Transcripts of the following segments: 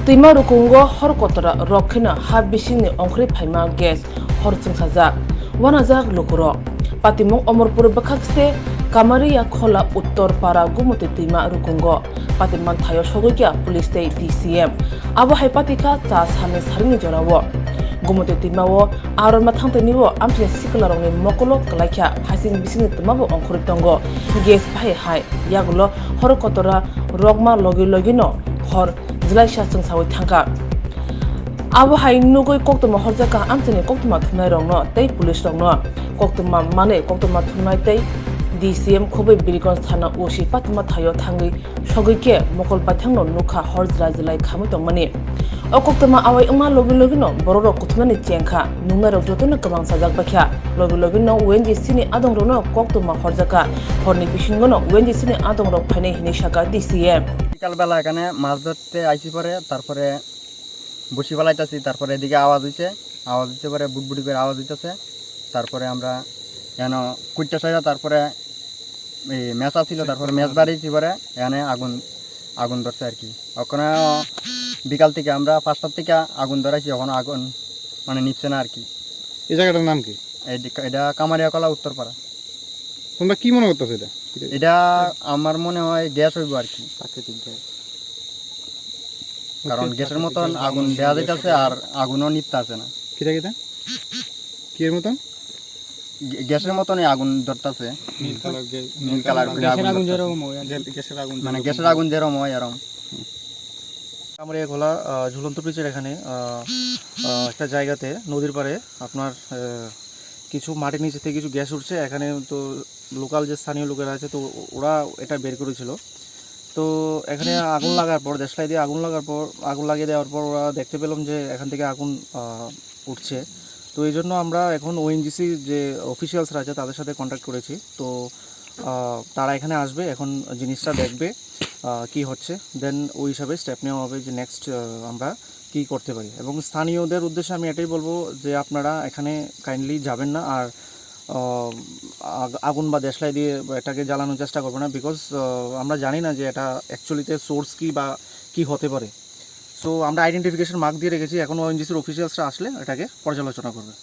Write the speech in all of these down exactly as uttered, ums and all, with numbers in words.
Twima rukungo hor kotora rok kheno ha bisingni ongkhorwi phaima gas hor chwngsajak, uanajak lukurok. Patimung Omorpur bwkhak se Kamaria Khola Uttor Para Gumoti twima rukungo patimang thaio sogwi kha police tei D C M. Abo hai patikha cha salni saringni jorao. Gumoti twimao arorma thangtini o amchini sikla rokni mokolo kwlaikha, hasing bisingni twmabo ongkhorwi tongo. Gas bahai hai yagulo hor kotora rokma logi logino hor jwlaisa chwngsawi thangkha. Abo hai nugwi koktwma horjakha amchini koktwma thumnairokno tei police rokno. Koktwma manwi koktwma thumnai tei D C M khobwi Birgonj thana O C patima thaio thangwi sogwi khe mokol paithangno nukha hor jwlai jwlai khamwi tongmani. O koktwma awai wngma logi logino borokrok kuthumnani chengkha, nungnairok jotono kwbang sajak baikha. Logi logino O N G C ni adongrokno koktwma horjakha, horni bisingono O N G C ni adongrok phainai hinwi sakha D C M. বিকালবেলা এখানে মাছ ধরতে আইছি পরে, তারপরে বসি ফেলাইতেছি, তারপরে এদিকে আওয়াজ হইছে, আওয়াজ হইছে পরে বুটবুটি করে আওয়াজ হইতেছে। তারপরে আমরা এন কুইটটা সাইডা, তারপরে এই মেসা ছিল, তারপরে মেস বাড়িয়েছি পরে এখানে আগুন, আগুন ধরছে আর কি। ওখানে বিকাল থেকে আমরা পাঁচটার থেকে আগুন ধরাইছি, এখন আগুন মানে নিভছে না আর কি। এই জায়গাটার নাম কি? এই ডি-, এটা কামারিয়াকলা উত্তরপাড়া। তোমরা কি মনে করতেছো এটা? এটা আমার মনে হয় গ্যাস হইব আর কি। প্রাকৃতিক গ্যাস। কারণ গ্যাসের মতন আগুন দেওয়া যাইতেছে আর আগুনও নিভতেছে না। কিটা কিটা? কি এর মতন? গ্যা-, গ্যাসের মতনই আগুন ধরতেছে। নীল কালার গ্যা-, নীল কালার করে গ্যাসের আগুন আগুন ধরতেছে। যেরকম হয় আর কি। গ্যা-, গ্যাসের আগুন ধরতেছে। মানে গ্যাসের আগুন যেরকম হয় এরকম। কামারিয়া খোলা, আহ, ঝুলন্ত ব্রিজের এখানে, আহ, আহ, একটা জায়গাতে নদীর পাড়ে আপনার, আহ, কিছু মাটির নিচে থেকে কিছু গ্যাস উঠছে। এখানে তো লোকাল যে স্থানীয় লোকেরা আছে, তো ওরা এটা বের করেছিল। তো এখানে আগুন লাগার পর, দেশলাই দিয়ে আগুন লাগার পর, আগুন লাগিয়ে দেওয়ার পর ওরা দেখতে পেলাম যে এখান থেকে আগুন, আহ, উঠছে। তো এই জন্য আমরা এখন ওএনজিসি যে অফিসিয়ালসরা আছে, তাদের সাথে কন্ট্যাক্ট করেছি। তো, আহ, তারা এখানে আসবে, এখন জিনিসটা দেখবে, আহ, কি হচ্ছে, দেন ওই হিসাবে স্টেপ নেওয়া হবে যে নেক্সট, আহ, আমরা কি করতে পারি। এবং স্থানীয়দের উদ্দেশ্যে আমি এটাই বলবো যে আপনারা এখানে কাইন্ডলি যাবেন না, আর, আহ, আগ-, আগুন বা দেশলাই দিয়ে এটাকে জ্বালানোর চেষ্টা করবেন না, বিকজ, আহ, আমরা জানি না যে এটা অ্যাকচুয়ালিতে সোর্স কি বা কি হতে পারে। সো আমরা আইডেন্টিফিকেশন মার্ক দিয়ে রেখেছি, এখন ওএনজিসির অফিসিয়ালসরা আসলে এটাকে পর্যালোচনা করবে।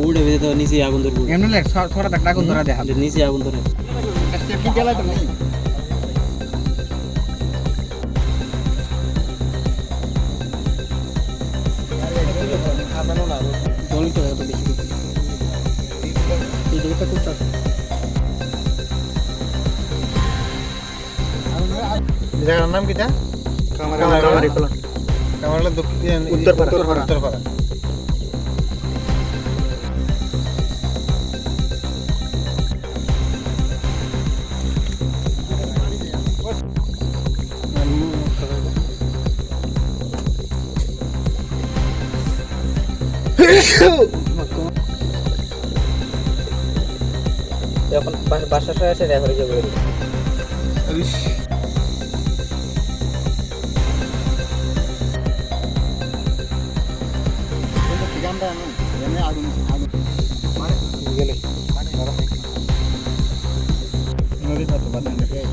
উড়ে বেঁধে তো নিচে আগুন ধরবো। এমনি লেখ, ছ-, ছটা দেখ, আগুন ধরা দেখা। নিচে আগুন ধরে। জল তো এত বেশি। এই দিকে তো খুব চাপ। জায়গার নাম কিতা? কামারহাটি। কামারহাটি খোলা। কামারহাটি দক্ষিণ, উত্তরপাড়া। উত্তরপাড়া। উত্তরপাড়া। এখন বা-, বাসার সবাই এসে দেখা করে যাবে। ইস। কিন্তু ঠিকানটা এমন, এমনি আগুন, আগুন। মানে গেলে। নদী পাত্র বাদ দিয়ে।